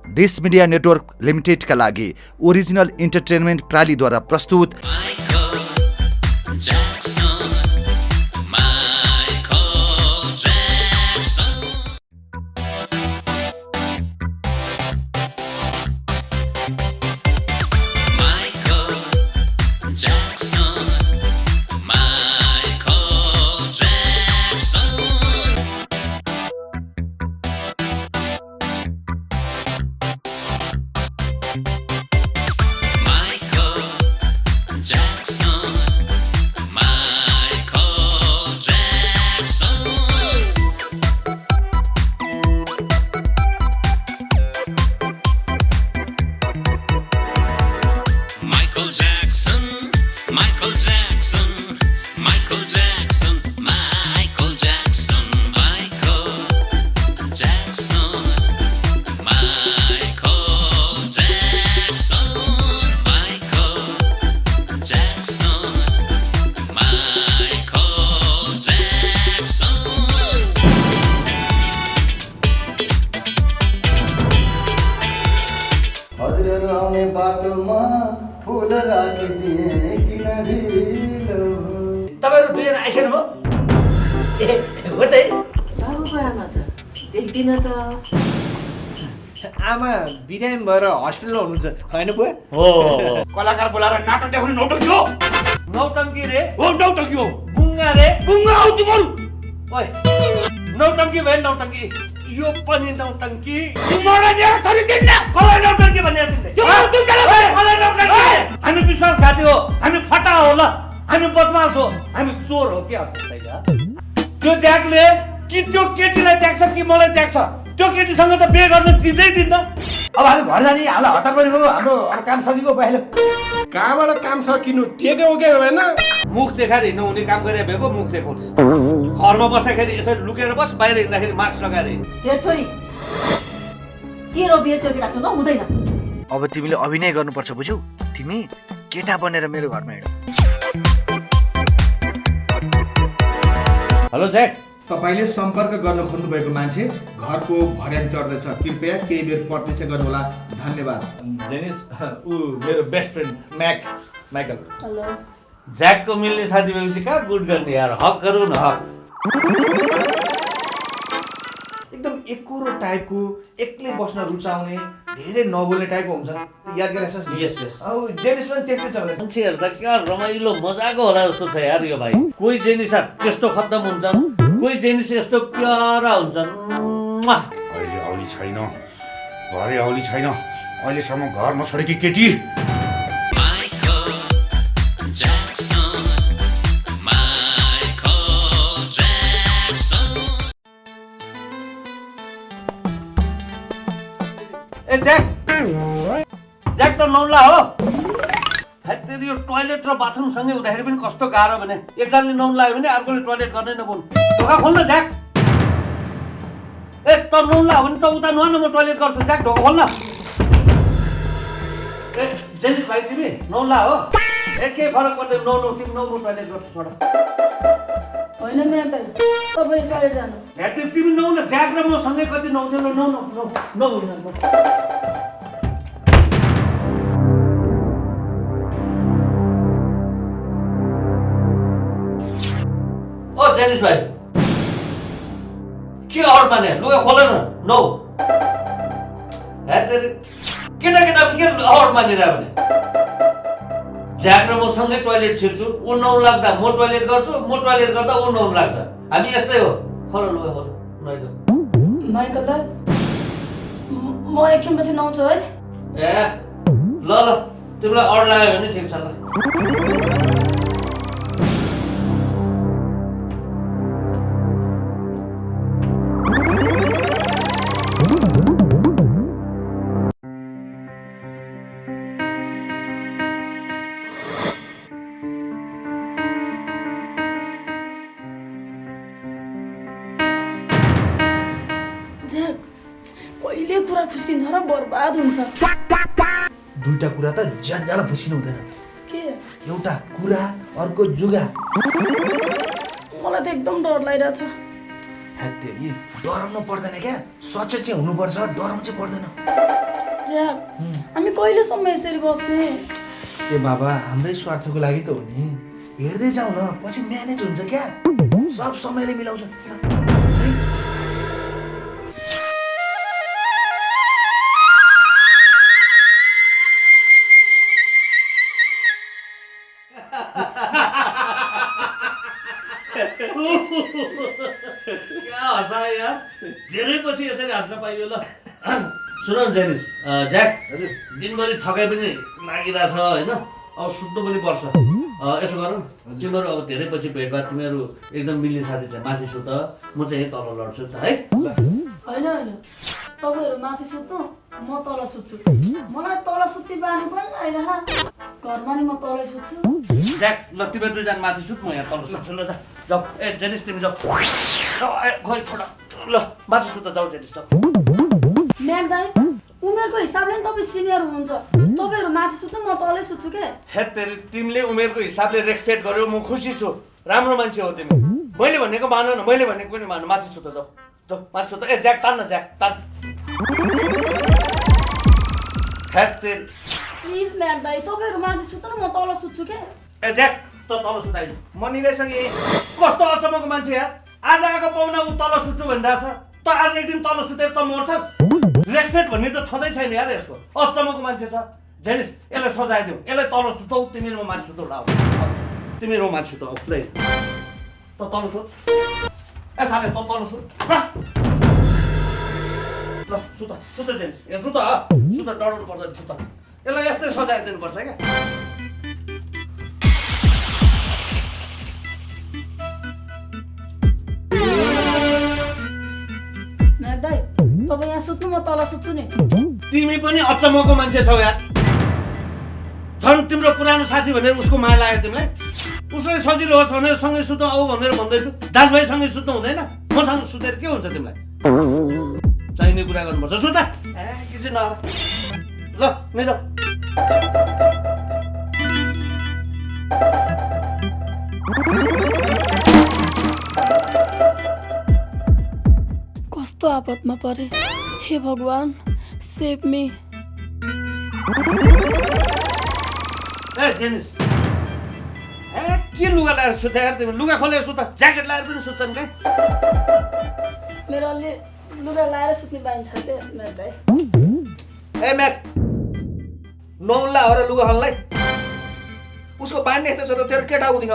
Dish media network लिमिटेडका लागि original entertainment प्रालीद्वारा प्रस्तुत बाटोमा फुल राखिदिए किन ढिलो तपाईहरु दुईजना आइसक्नु हो ए हो त बाबुको आमा त देख्दिन त आमा बिरामी भएर हस्पिटलमा हुनुहुन्छ हैन बुवा हो कलाकार बोलाएर नाटक देखाउने नौटंकी हो नौटंकी रे हो नौटंकी हो बुंगा रे बुंगा हो तिम्रो ओइ नौटंकी भए नौटंकी यो पनि नौटंकी तिम्रो मेरो छोरी दिन्न कसलाई नौटंकी भन्ने हामी विश्वास खाती हो हामी फटा हो ल हामी बदमाश हो हामी चोर हो के अवस्था त्यो ज्याकले कि त्यो केटीलाई त्याग्छ कि मलाई त्याग्छ त्यो केटीसँग त बिहे गर्न दिँदै दिन्न अब हामी घर जाने हामीलाई हतार पनि भयो हाम्रो काम सकिएको भइहाल्यो कहाँबाट काम सकिनु टेक्यो के भएन मुख देखाएर हिँड्नु हुने काम गरेर भएको मुख देखाउँछ घरमा बस्दाखेरि यसरी लुकेर बस बाहिर हिँड्दाखेरि मास्क लगाएर हेर छोरी तेरो बिहे त्यो केटासँग हुँदैन अब तिमीले अभिनय गर्नुपर्छ बुझ्यौ तिमी केटा बनेर मेरो घरमा हिँड हेलो ज्याक तपाईले सम्पर्क गर्न खोज्नु भएको मान्छे घरको भर्याङ चढ्दैछ कृपया केही बेर प्रतीक्षा गर्नुहोला धन्यवाद जेनिस ऊ मेरो बेस्ट फ्रेन्ड माइकल हेलो ज्याकको मिल्ने साथी भएपछि कहाँ गुड गर्ने यार हक गरौँ न हक एकदम एकोरो टाइपको एक्लै बस्न रुचाउने धेरै नबोल्ने टाइपको हुन्छ याद गरेछ यस यस औ जेनिस पनि त्यस्तै छ भने मान्छेहरू त क्या रमाइलो मजाको होला जस्तो छ यार यो भाइ कोही जेनिस त्यस्तो खत्तम हुन्छन् कोही जेनिस यस्तो प्यारा हुन्छन् अहिले औली छैन घरै औली छैन अहिलेसम्म घर नछोडेकी केटी ए ज्याक त नौला हो फेरि यो टोयलेट र बाथरुम सँगै हुँदाखेरि पनि कस्तो गाह्रो भने एकजनाले नौन लाग्यो भने अर्कोले टोयलेट गर्नै नपाउनु ढोका खोल्न ज्याक ए त नौला हो भने त उता नुहान म टोयलेट गर्छु ज्याक ढोका खोल्न ए जेनिस भाइ तिमी नौला हो ए के फरक पर्दैन नौलो तिमी नौलो टोयलेट गर्छु छोड होइन म्याम तपाईँ टोयलेट जानु तिमी नौला ज्याक र म सँगै कति नौथ्यो ल नौ ओ जेनिस भाइ के अर माने लुगा खोल न नौ केटा केटा के अर मानेर भने ज्याक र म सँगै टोयलेट छिर्छु ऊ नौ लाग्दा म टोयलेट गर्छु म टोयलेट गर्दा ऊ नौ लाग्छ हामी यस्तै हो खोल लुगा खोल नैको माइकल दा म एकछिनपछि नुहाउँछु है ए ल तिमीलाई अड लाग्यो भने ठिक छ ल कहिले कुरा खुस्किन्छ र बर्बाद हुन्छ दुईटा कुरा त ज्यान फुस्किनु हुँदैन के एउटा कुरा अर्को जुगा मलाई त एकदम डर लागिरहेछ हेत्तेरी डराउनु पर्दैन क्या सचेत चाहिँ हुनुपर्छ डराउनु चाहिँ पर्दैन ज्याक हामी कहिलेसम्म यसरी बस्ने ए बाबा हाम्रै स्वार्थको लागि त हो नि हेर्दै जाऊ न पछि म्यानेज हुन्छ क्या सब समयले मिलाउँछ क्या हँसायो यार धेरै पछि यसरी हाँस्न पाइयो ल सुन न जेनिस ज्याक हजुर दिनभरि थकाइ पनि लागिरहेछ होइन अब सुत्नु पनि पर्छ यसो गर न तिमीहरू अब धेरै पछि भेटभाट तिमीहरू एकदम मिल्ने साथी चाहिँ माथि सुत म चाहिँ यहीँ तल लड्छु नि त है होइन होइन तपाईँहरू माथि सुत्नु म तल सुत्छु मलाई तल सुत्ने बानी पनि आइरह घरमा नि म तलै सुत्छु ज्याक ल तिमीहरू दुईजना माथि सुत म यहाँ तल सुत्छु ल जा जाऊ ए जेनिस तिमी जाऊ खोइ छोडा ल माथि सुत जाऊ जेनिस जाऊ म्याम दाइ उमेरको हिसाबले नि तपाईँ सिनियर हुनुहुन्छ तपाईँहरू माथि सुत्नु म तलै सुत्छु के हे तेरी तिमीले उमेरको हिसाबले रेस्पेक्ट गर्यो म खुसी छु राम्रो मान्छे हो तिमी मैले भनेको मान न मैले भनेको पनि मान माथि सुत जाऊ जाऊ माथि सुत ए ज्याक तान न ज्याक तान हे तेरी प्लिज म्याम दाइ तपाईँहरू माथि सुत्नु म तल सुत्छु के ए ज्याक त तल सुताइदियो म निदैसँगै कस्तो अचम्मको मान्छे यार आज आएको पाहुना ऊ तल सुत्छु भनिरहेछ त आज एक दिन तल सुतेर त मर्छस् रेस्पेक्ट भन्ने त छँदै छैन यार यसको अचम्मको मान्छे छ जेनिस यसलाई सजाइदिउँ यसलाई तल सुतौ तिमीहरू माथि सुतौ ल तिमीहरू माथि सुतौ ल त तल सुत ए साले त तल सुत ल सुत सुत जेनिस ए सुत सुत डराउनु पर्दैन सुत यसलाई यस्तै सजाइदिनु पर्छ क्या म्याम दाइ तपाईँ यहाँ सुत्नु म तल सुत्छु नि तिमी पनि अचम्मको मान्छे छौ यार झन् तिम्रो पुरानो साथी भनेर उसको माया लाग्यो तिमीलाई उसलाई सजिलो होस् भनेर सँगै सुत्नु आऊ भनेर भन्दैछु दाजुभाइसँगै सुत्नु हुँदैन मसँग सुतेर के हुन्छ तिमीलाई चाहिने कुरा गर्नुपर्छ सुत एकछिन नआएर ल नै जाऊ कस्तो आपतमा परे हे भगवान सेभ मी ए जेनिस ए के लुगा लगाएर सुत यार तिमी लुगा खोलेर सुत ज्याकेट लगाएर पनि सुत्छन् क्या मेरो अलि लुगा लाएर सुत्ने बानी छ क्या म्याम दाइ ए म्याक नौला हो र लुगा खल्लाई उसको बानी यस्तो छ त तेरो केटा उठि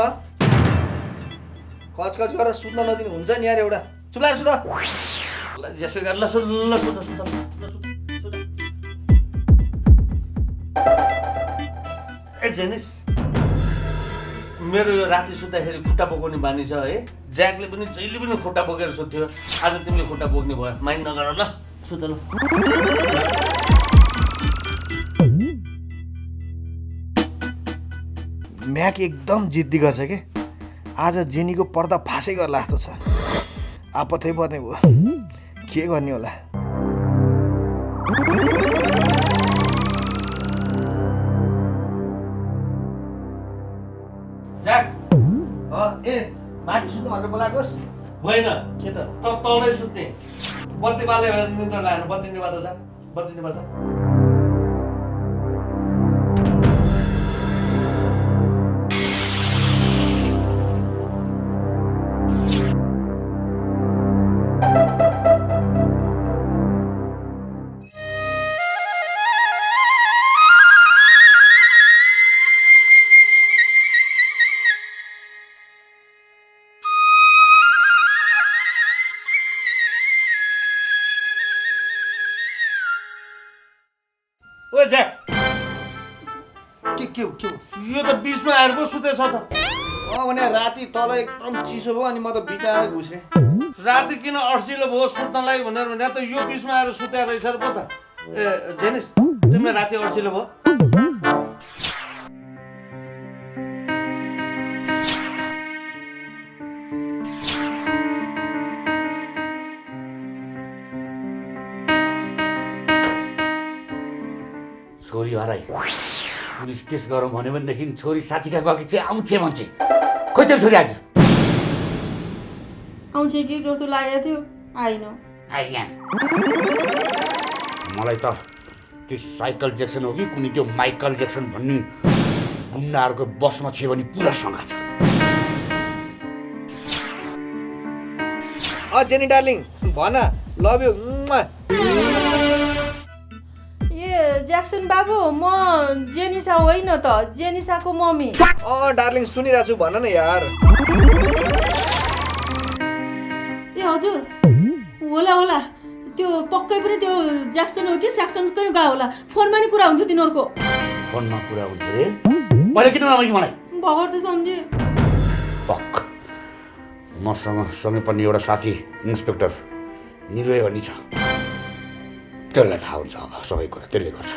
खचखच गरेर सुत्न नदिनु हुन्छ नि यार एउटा चुलाएर सुत ल जेसो गर ल सुत ल सुत सुत ल सुत सुत ए जेनिस मेरो यो राति सुत्दाखेरि खुट्टा बोकाउने बानी छ है ज्याकले पनि जहिले पनि खुट्टा बोकेर सुत्थ्यो आज तिमीले खुट्टा बोक्ने भयो माइन्ड नगर ल सुत ल म्याक एकदम जिद्दी गर्छ के आज जेनीको पर्दा फाँसै गर्ला जस्तो छ आपतै पर्ने भयो के गर्ने होला ज्याक ए माथि सुत्नु भनेर बोलाएकोस् होइन के त त तलै सुत्ने बत्ती बाल्यो भने निन्द्रा लाग्यो बत्ती निभाएर जा बत्ती निभाएर जा ओ ज्याक के यो त बिचमा आएर पो सुतेछ त भने राति तल एकदम चिसो भयो अनि म त बिचार घुसेँ राति किन अड्सिलो भयो सुत्नलाई भनेर भने त यो बिचमा आएर सुत्या रहेछ र पो त ए जेनिस तिमीलाई राति अड्सिलो भयो छोरी हराई पुलिस केस गरौँ भन्यो भनेदेखि छोरी साथीका गएकी चाहिँ आउँथे भन्छे खोइ त्यो छोरी आएको आउँछ कि जस्तो लागेको थियो आइन आइ यहाँ मलाई त त्यो साइकल ज्याक्सन हो कि कुनै त्यो माइकल ज्याक्सन भन्ने गुन्डाहरूको बसमा छ भने पुरा शङ्का छ। जेनी डार्लिङ भन लभ यु। ए ज्याक्सन बाबु म जेनिसा होइन त, जेनिसाको मम्मी। डार्लिङ सुनिरहेको छु भन न यार। ए हजुर होला होला, त्यो पक्कै पनि त्यो ज्याक्सन हो कि स्याक्सनकै गा होला। फोनमा नि कुरा हुन्थ्यो तिनीहरूको। फोनमा कुरा हुन्थ्यो रे? पहिले किन नभएको मलाई? भगर त सम्झे। पक्क मसँग सँगै पढ्ने एउटा साथी इन्सपेक्टर निर्भय भन्ने छ, त्यसलाई थाहा हुन्छ अब सबै कुरा, त्यसले गर्छ।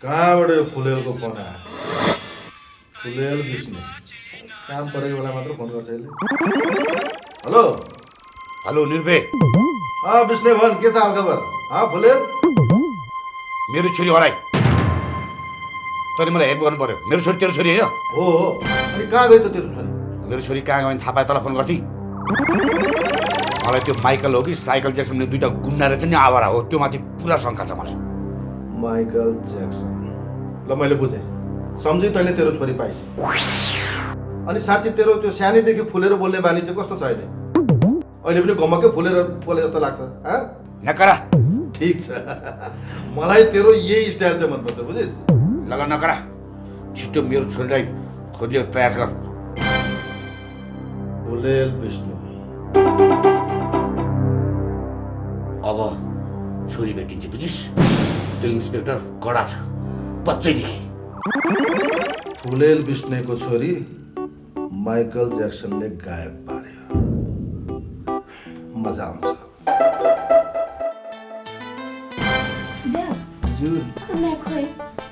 कहाँबाट यो फुलेलको फोन आयो? फुलेल विष्णु काम परेको बेला मात्र फोन गर्छ यसले। हेलो हेलो निर्भय। विष्णु भन, के छ हालखबर? फुलेल मेरो छोरी हराई, तैँले मलाई हेल्प गर्नु पर्यो। मेरो छोरी तेरो छोरी होइन? हो अनि कहाँ गयो त तेरो छोरी? मेरो छोरी कहाँ गयो भने थाहा पाए तँलाई फोन गर्थी। मलाई त्यो माइकल हो कि साइकल ज्याक्सन दुईवटा गुन्डा रहेछ नि, आवारा हो, त्यो माथि पुरा शङ्का छ मलाई। माइकल ज्याक्सन, ल मैले बुझेँ, सम्झी तैँले तेरो छोरी पाइस्। अनि साँच्ची तेरो त्यो सानैदेखि फुलेर बोल्ने बानी चाहिँ कस्तो छ अहिले? अहिले पनि घमक्कै फुलेर बोले जस्तो लाग्छ। नकरा। ठिक छ, मलाई तेरो यही स्टाइल चाहिँ मनपर्छ, बुझिस्? लगा नकरा, छिटो मेरो छोरीलाई खोज्ने प्रयास गर। फुलेल विष्णु अब छोरी भेटिन्छ, बुझिस्? त्यो इन्सपेक्टर कडा छ बच्चैदेखि। फुलेल विष्णुको छोरी माइकल ज्याक्सनले गायब पार्यो, मजा आउँछ।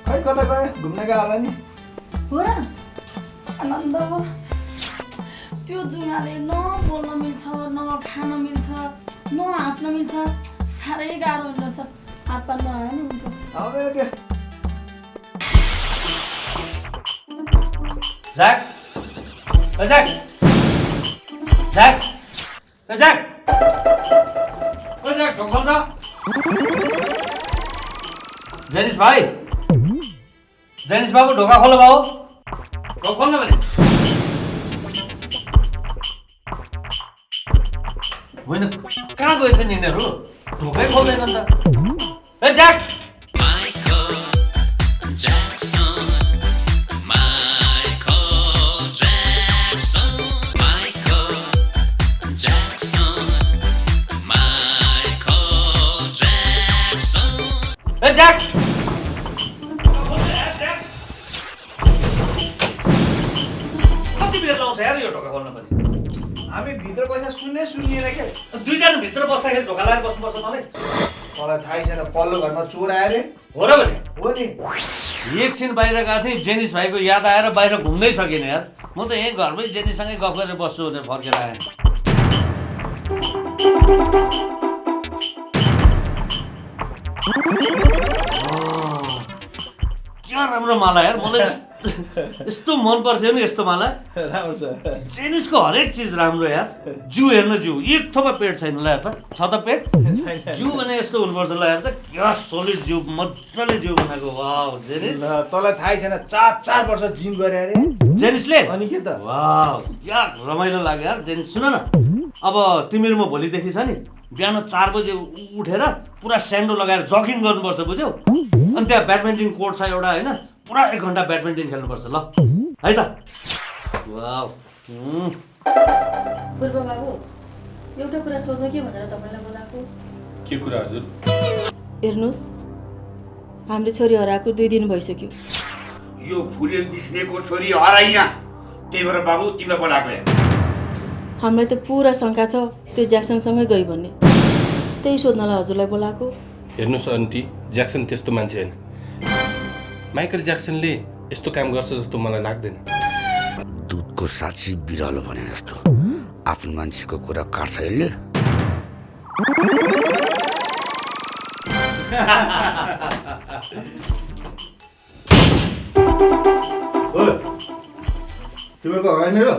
खै कता गयो? घुम्न गयो होला नि। हो र आनन्द हो। त्यो जुगाले न बोल्न मिल्छ, न खान मिल्छ, न हाँस्न मिल्छ। साह्रै गाह्रो हुन्छ। हात पात नआयो नि हुन्छ। आउँदैन त्यो। ज्याक, ए ज्याक, ज्याक, ए ज्याक, ओ ज्याक, ढोका खोल त। जेनिस भाइ, जेनिस बाबु ढोका खोल बाबु, ढोका खोल्न भने। होइन कहाँ गएछन् यिनीहरू? ढोकै खोल्दैनन् त। ए ज्याक, ए ज्याक, कति बेर लाउँछ यार यो ढोका खोल्न पनि? हामी भित्र बसेर सुन्निएन के? दुईजना भित्र बस्दाखेरि ढोका लगाएर बस्नुपर्छ मलाई? मलाई थाहै छैन, पल्लो घरमा चोर आयो रे। हो र भने? हो नि। एकछिन बाहिर गएको थिएँ, जेनिस भाइको याद आएर बाहिर घुम्नै सकिनँ यार। म त यहीँ घरमै जेनिससँगै गफ गरेर बस्छु भनेर फर्केर आएँ। क्या राम्रो माला यार, मलाई यस्तो मन पर्थ्यो नि यस्तो माला। राम्रो छ। जेनिसको हरेक चिज राम्रो यार। जिउ हेर्नु, जिउ एक थोपा पेट छैन ल यार। त छ त पेट? जिउ भने यस्तो हुनुपर्छ ल यार। त क्या सोलिड जिउ, मजाले जिउ बनाएको। वाउ जेनिस, तँलाई थाहै छैन 4 वर्ष जिम गरे अरे जेनिसले। अनि के त? वाउ क्या रमाइलो लाग्यो यार। जेनिस सुन न, अब तिमीहरू म भोलिदेखि छ नि बिहान 4 बजे उठेर पुरा स्यान्डो लगाएर जगिङ गर्नुपर्छ, बुझ्यौ? अनि त्यहाँ ब्याडमिन्टन कोर्ट छ एउटा होइन, पुरा 1 घन्टा ब्याडमिन्टन खेल्नुपर्छ ल है त। वाउ। पूर्व बाबु एउटा कुरा सोध्नु के भनेर तपाईँलाई बोलाएको? के कुरा हजुर? हेर्नुहोस्, हाम्रो छोरी हराएको 2 दिन भइसक्यो। यो फुलेल विष्णुको छोरी हराइ यहाँ, त्यही भएर बाबु तिमीलाई बोलाएको यहाँ। हामीलाई त पुरा शङ्का छ त्यो ज्याक्सनसँगै गई भन्ने, त्यही सोध्नलाई हजुरलाई बोलाएको। हेर्नुहोस् आन्टी, ज्याक्सन त्यस्तो मान्छे होइन। माइकल ज्याक्सनले यस्तो काम गर्छ जस्तो मलाई लाग्दैन। दुधको साक्षी बिरालो भने जस्तो आफ्नो मान्छेको कुरा काट्छ यसले। तिमीहरूको हराइ नै हो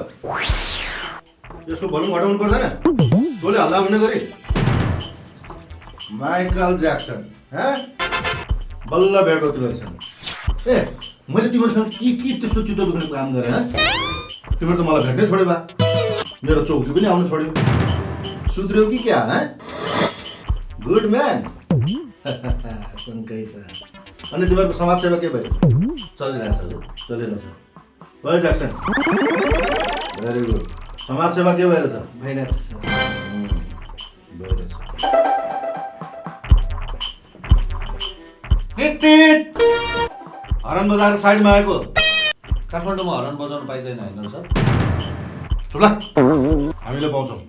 यसको भोल्युम घटाउनु पर्दैन तँले हल्ला हुने गरी माइकल ज्याक्सन बल्ल भेट भयो तिमीहरूसँग ए मैले तिमीहरूसँग के त्यस्तो चित्त दुख्ने काम गरेँ तिमीहरू त मलाई भेट्नै छोड्यो बा मेरो चौकी पनि आउनु छोड्यो सुध्रियो कि क्या गुड म्यान सँगै छ अनि तिमीहरूको समाजसेवा के भइरहेछ चलिरहेछ है ज्याक्सन भेरी गुड समाजसेवा के भइरहेछ भइरहेछ सर भइरहेछ हरन बजाएर साइडमा आएको काठमाडौँमा हरन बजाउनु पाइँदैन होइन सर चुला हामीले पाउँछौँ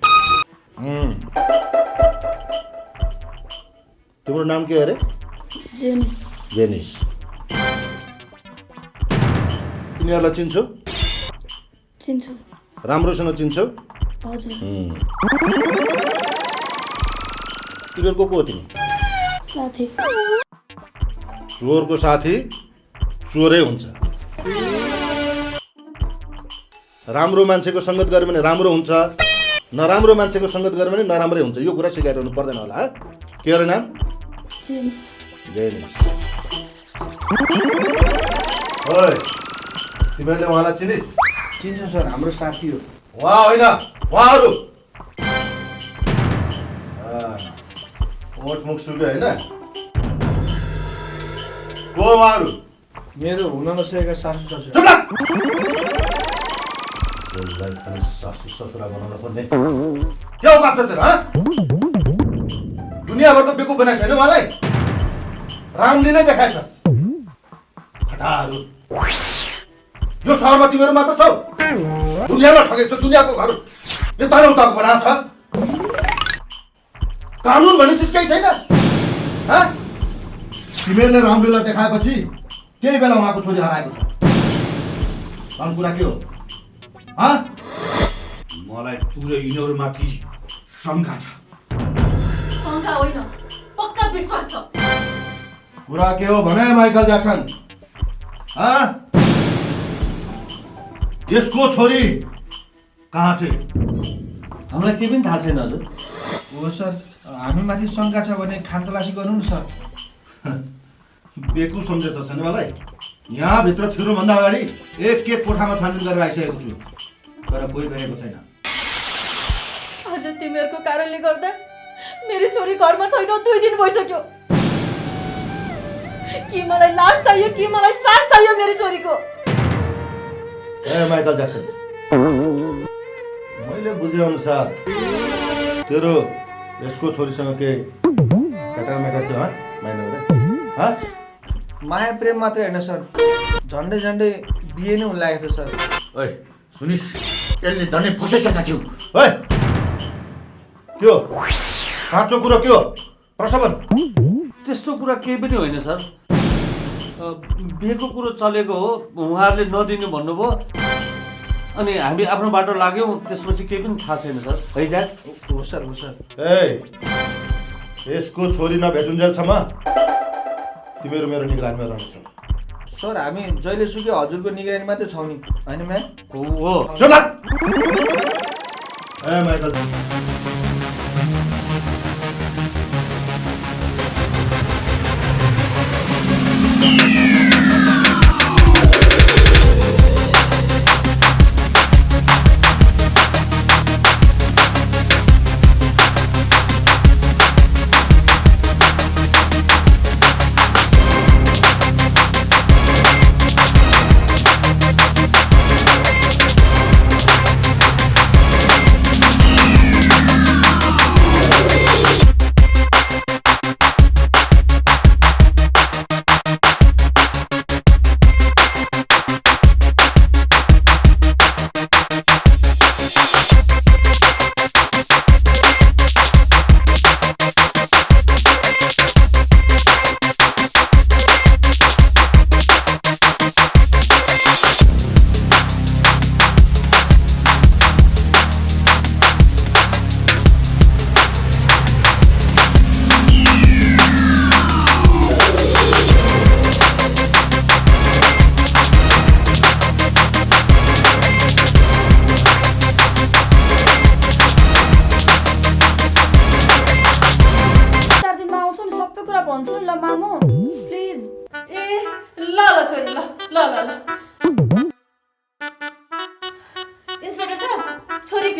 तिम्रो नाम के अरे जेनिस जेनिस यिनीहरूलाई चिन्छौ चिन्छु राम्रोसँग चिन्छौ हजुर तिनीहरूको को हो तिमी साथी चोरको साथी चोरै हुन्छ राम्रो मान्छेको सङ्गत गऱ्यो भने राम्रो हुन्छ नराम्रो मान्छेको सङ्गत गऱ्यो भने नराम्रै हुन्छ यो कुरा सिकाइरहनु पर्दैन होला के अरे नाम जेनिस जेनिस ओइ तिमीहरूले उहाँलाई चिनिस् चिन्छु सर हाम्रो साथी हो उहाँ होइन उहाँहरू ओठ मुख सुक्यो होइन को उहाँहरू मेरो हुन नसकेका सासू ससुरा चुप लाग! जसलाई पनि सासू ससुरा बनाउन पर्ने के औकात छ तेरो दुनियाँभरको बेकुफ बनाएको छैन उहाँलाई रामलीले देखाएछस् फटाहरू यो सहरमा तिमीहरू मात्र छौ दुनियाँलाई ठगेको छ दुनियाँको घर यता न उताको बनाएको छ कानुन भन्ने चिज केही छैन तिमीहरूले रामलीलाई देखाएपछि त्यही बेला उहाँको छोरी हराएको छ अनि कुरा के हो मलाई पुरै यिनीहरूमाथि शङ्का छ शङ्का होइन पक्का विश्वास छ कुरा के हो भने माइकल ज्याक्सन यसको छोरी कहाँ छ हामीलाई केही पनि थाहा छैन हजुर हो सर हामीमाथि शङ्का छ भने खानतलासी गरौँ न सर बेकु सम्झेछ छैन मलाई यहाँभित्र छिर्नुभन्दा अगाडि एक कोठामा छानबिन गरेर आइसकेको छु तर कोही भेटेको छैन आज तिमीहरूको कारणले गर्दा मेरो छोरी घरमा छैन 2 दिन भइसक्यो कि मलाई लास चाहियो कि मलाई साथ चाहियो मेरो छोरीको ए माइकल ज्याक्सन मैले बुझे अनुसार तेरो यसको छोरीसँग के केटामेटा थियो माया प्रेम मात्रै होइन सर झन्डै झन्डै बिहे नै हुन लागेको थियो सर ओइ सुनिस् यसले झन्डै फसाइसकेका थियो ओइ के हो साँचो कुरो के हो प्रश्न त्यस्तो कुरा केही पनि होइन सर बिहेको कुरो चलेको हो उहाँहरूले नदिनु भन्नुभयो अनि हामी आफ्नो बाटो लाग्यौँ त्यसपछि केही पनि थाहा छैन सर है ज्याक हो सर ए यसको छोरी नभेटुन्जेलसम्म तिमीहरू मेरो निगरानीमा रहनेछौ सर हामी जहिले सुकै हजुरको निगरानी मात्रै छौँ नि होइन म्याम हो चुप लाग! ए माइकल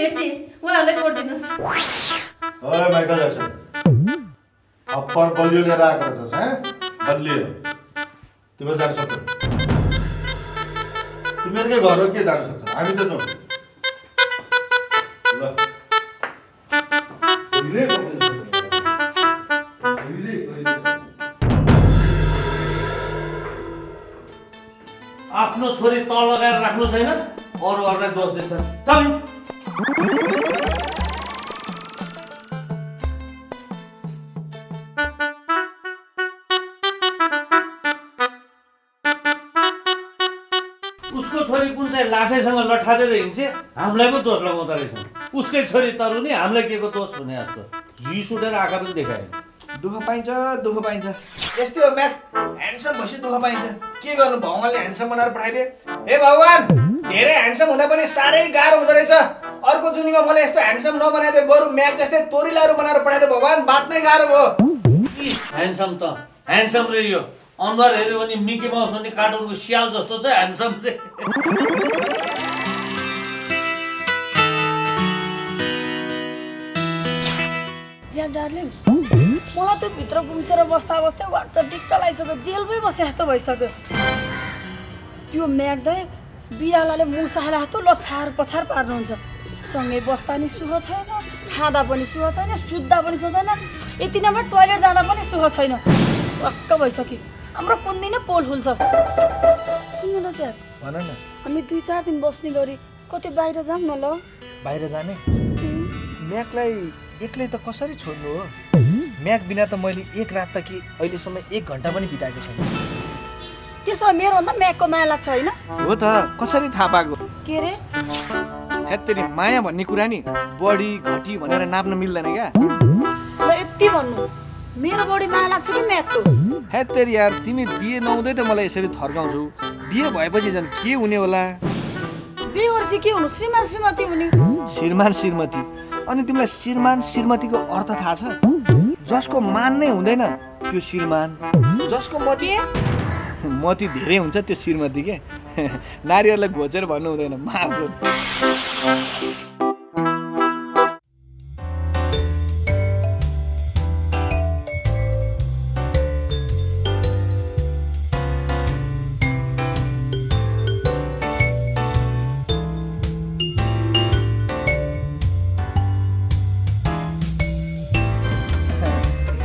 भेटेँ उहाँहरूलाई छोडिदिनुहोस्। ओए माइकल ज्याक्सन अप्पर बलियो लिएर आएको रहेछस् बलियो तिमीहरू जान सक्छौ तिमीहरूकै घर हो के जान सक्छौ हामी त जाउँ ल आफ्नो छोरी तल लगाएर राख्नु छैन अरूहरूलाई दोष दिन्छ चल उसको छोरी कुन चाहिँ लाठेसँग लठारेर हिँड्छ हामीलाई पो दोष लगाउँदो रहेछ उसकै छोरी तरुनी हामीलाई के को दोष हुने जस्तो रिस उठेर आँखा पनि देखाएन दुःख पाइन्छ यस्तै हो म्याक ह्यान्डसम भएपछि दुःख पाइन्छ के गर्नु भगवान्ले ह्यान्डसम बनाएर पठाइदिए हे भगवान् धेरै ह्यान्डसम हुँदा पनि साह्रै गाह्रो हुँदो रहेछ अर्को जुनीमा मलाई यस्तो ह्यान्डसम नबनाइदियो बरु म्याक जस्तै तोरीलाहरू बनाएर पठाइदियो भगवान् बात नै गाह्रो भयो ह्यान्डसम रे यो अनुहार हेऱ्यो भने मिकी माउस भन्ने कार्टुनको स्याल जस्तो छ ह्यान्डसम रे ज्याक डार्लिङ मलाई त्यो भित्र गुम्सेर बस्दा वाक्क दिक्क लागिसक्यो जेलमै बसे जस्तो भइसक्यो त्यो म्याग्दै बिरालाले मुसा हाले हातो लछार पछार पार्नुहुन्छ सँगै बस्दा नि सुख छैन खाँदा पनि सुख छैन सुत्दा पनि सुख छैन यति नभए टोइलेट जाँदा पनि सुख छैन वाक्क भइसक्यो हाम्रो कुन दिन पोल खुल्छ सुन्नु न ज्याक भन न हामी 2-4 दिन बस्ने गरी कतै बाहिर जाऊँ न ल बाहिर जाने म्याकलाई एक्लै त कसरी छोड्नु हो म्याक बिना त मैले एक रात त कि अहिलेसम्म 1 घन्टा पनि बिताएको छैन त्यसो भए मेरो भन्दा म्याकको माया लाग्छ होइन हो त कसरी थाहा पाएको के रे हेत्तेरी माया भन्ने कुरा नि बढी घटी भनेर नाप्न मिल्दैन क्या ल यति भन्नु मेरो बढी माया लाग्छ कि म्याकको हेत्तेरी यार तिमी बिहे नहुँदै त मलाई यसरी थर्काउँछौ बिहे भएपछि झन् के हुने होला बिहे गरेपछि के हुनु श्रीमान श्रीमती हुने श्रीमान श्रीमती अनि तिमीलाई श्रीमान श्रीमतीको अर्थ थाहा छ जसको मान नै हुँदैन त्यो श्रीमान जसको मती धेरै हुन्छ त्यो श्रीमती के नारीहरूलाई घोचेर भन्नु हुँदैन मार्छु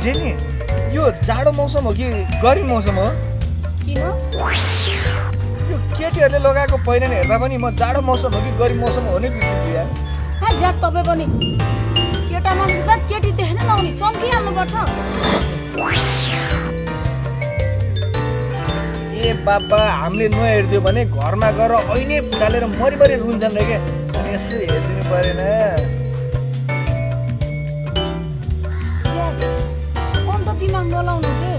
जेनी यो जाडो मौसम हो कि गर्मी मौसम हो किन यो केटीहरूले लगाएको पहिरन हेर्दा पनि म जाडो मौसम हो कि गर्मी मौसम हो नै बिर्सिन्छु यार हा ज्याक तपाईँ पनि केटा मान्छे जात केटी देख्न नहुने चम्किहाल्नुपर्छ ए बाबा हामीले नहेरिदियो भने घरमा गएर ऐनै फुटालेर मरिमरि रुन्छन् रे के अनि यसो हेरिदिनु परेन दिमाग नलाउनु के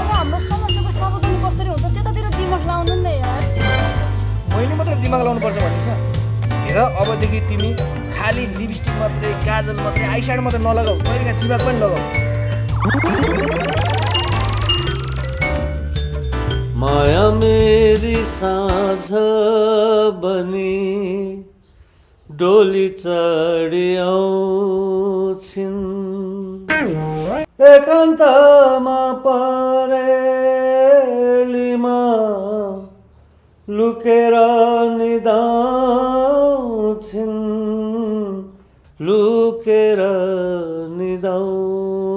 अब हाम्रो समस्याको समाधान कसरी हुन्छ त्यतातिर दिमाग लाउनु नि यार मैले मात्र दिमाग लाउनु पर्छ भन्ने छ हेर अबदेखि तिमी खाली लिपस्टिक मात्रै काजल मात्रै आइस्याडो मात्रै नलगाऊ कहिलेका दिमाग पनि लगाऊ माया मेरी साँझ बनी डोली चढी आउँछिन् एकान्तमा परेलीमा लुकेर निदाउँछिन् लुकेर निदाउँछिन्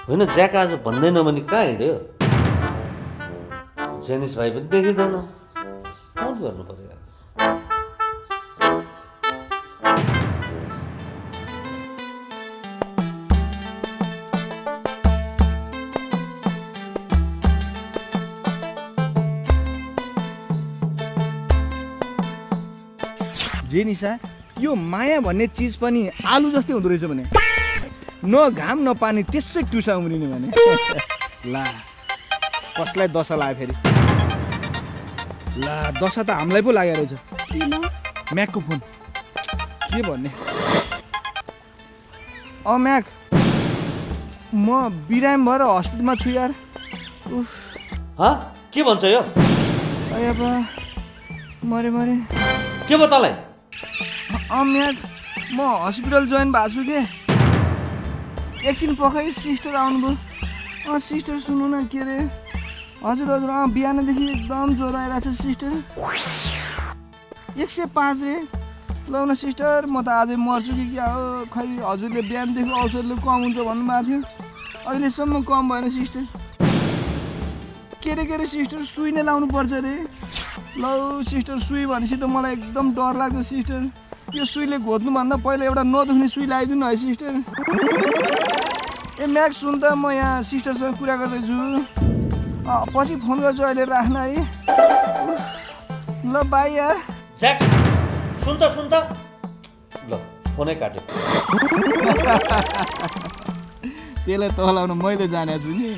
होइन ज्याक आज भन्दैन भने कहाँ हिँड्यो जेनिस भाइ पनि देखिँदैन फोन गर्नु पर्यो जेनिसा यो माया भन्ने चिज पनि आलु जस्तै हुँदो रहेछ भने न घाम न पानी त्यसै टुसा उम्रिने भने ला कसलाई दशा लाग्यो फेरि ला दशा त हामीलाई पो लागेको रहेछ म्याकको फोन के भन्ने म्याक म बिरामी भएर हस्पिटलमा छु यार के भन्छ यो मरे के भयो तँलाई? म्याग म हस्पिटल जोइन भएको छु के एकछिन पखाइ सिस्टर आउनुभयो सिस्टर सुन्नु न के अरे हजुर बिहानदेखि एकदम ज्वरो आइरहेको छ सिस्टर 105 रे ल न सिस्टर म त आजै मर्छु कि क्या हो खै हजुरले बिहानदेखि औषधले कम हुन्छ भन्नुभएको थियो अहिलेसम्म कम भएन सिस्टर के अरे सिस्टर सुई नै लाउनु पर्छ रे ल सिस्टर सुई भनेपछि त मलाई एकदम डर लाग्छ सिस्टर यो सुईले घोच्नुभन्दा पहिला एउटा नदुख्ने सुई लगाइदिनु है सिस्टर ए म्याक्स सुन त म यहाँ सिस्टरसँग कुरा गर्दैछु पछि फोन गर्छु अहिले राख्न है ल बाई यार ज्याक्सन सुन त ल फोनै काट्यो त्यसलाई तलाउन मैले जानेको छु नि